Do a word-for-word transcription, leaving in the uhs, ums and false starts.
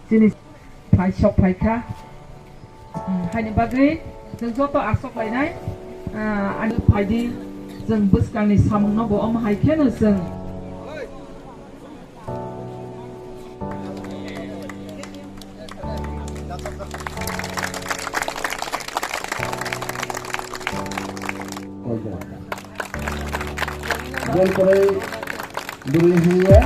Chini phai sok phai kha. Hmm, haini bagwi chwng joto aswk lainai, ah, ani phaidi chwng bwskangni samungno bo omo hai kheno chwng. Jol kwrwi bwrwi hiya.